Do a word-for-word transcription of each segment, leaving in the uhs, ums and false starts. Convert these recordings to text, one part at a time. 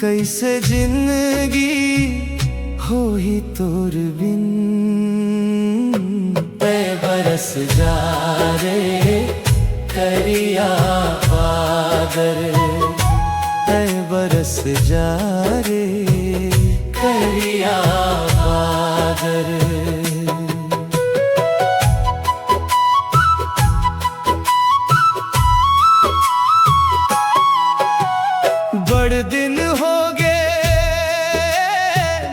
कइसे जिंदगी होही तोर बिन। तैं बरस जा रे करिया बादर, तैं बरस जा रे करिया बादर। बड़ दिन होगे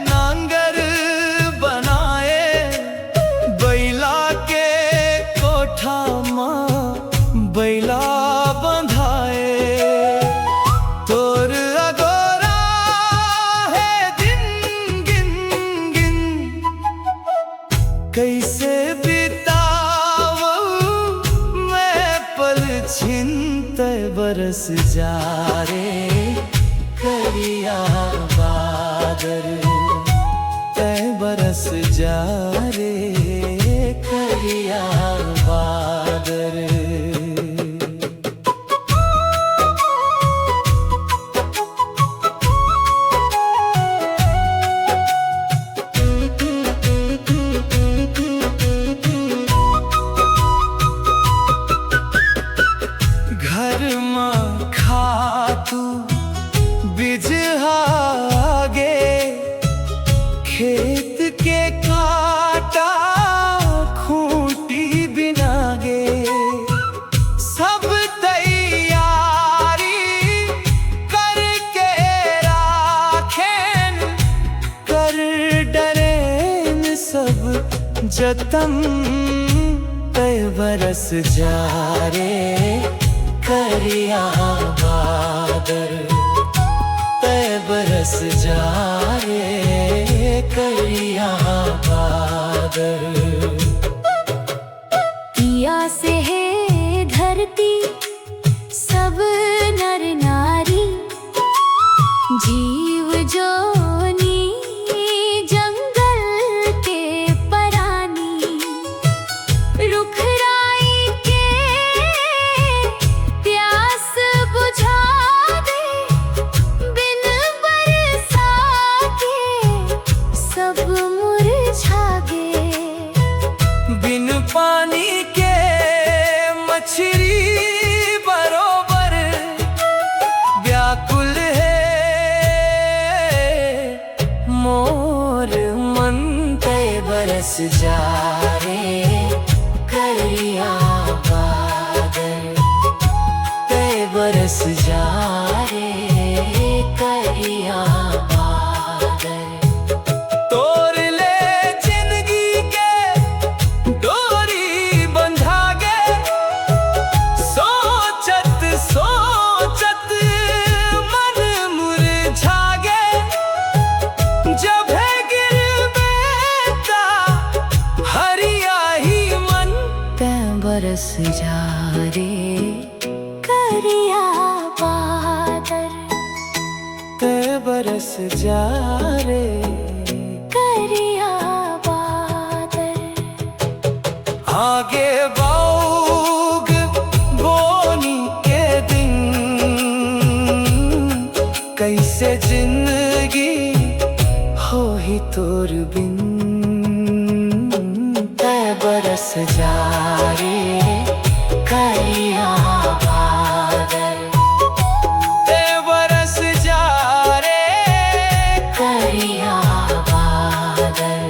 नांगर बनाए, बइला के कोठा म बइला बंधाए। तोर अगोरा हे दिन गिन गिन, कइसे बितावं मैं पल छिन। तैं बरस जा रे करिया बादर, तैं बरस जा रे करिया बादर। घर म खातू बिजहा गे, खेत के कांटा खूंटी बिना गे। सब तैयारी करके राखेन, कर डरेन सब जतन। तैं बरस जा रे करिया बादर, तैं बरस जा रे करिया बादर। पियास हे धरती सब नर नारी, जीव जोनी जंगल के परानी, रुख राई के प्यास बुझा दे, बिन बरसा के सब मुरझा गे। बिन पानी के मछरी बरोबर व्याकुल हे मोर मन। तैं बरस जा रे करिया बादर, तैं बरस जा रे करिया बादर। तोर ले जिंदगी के डोरी बंधा गे, सोचत सोचत मन मुरझा गे। जभे गिरबे ता हरियाही मन। तैं बरस जा रे करिया बादर, तैं बरस जा रे करिया बादर। आगे बाउग बोनी के दिन, कइसे जिंदगी होही तोर बिन। तैं बरस जा रे करिया बादर, तैं बरस जा रे करिया बादर,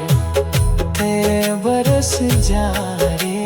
तैं बरस जा रे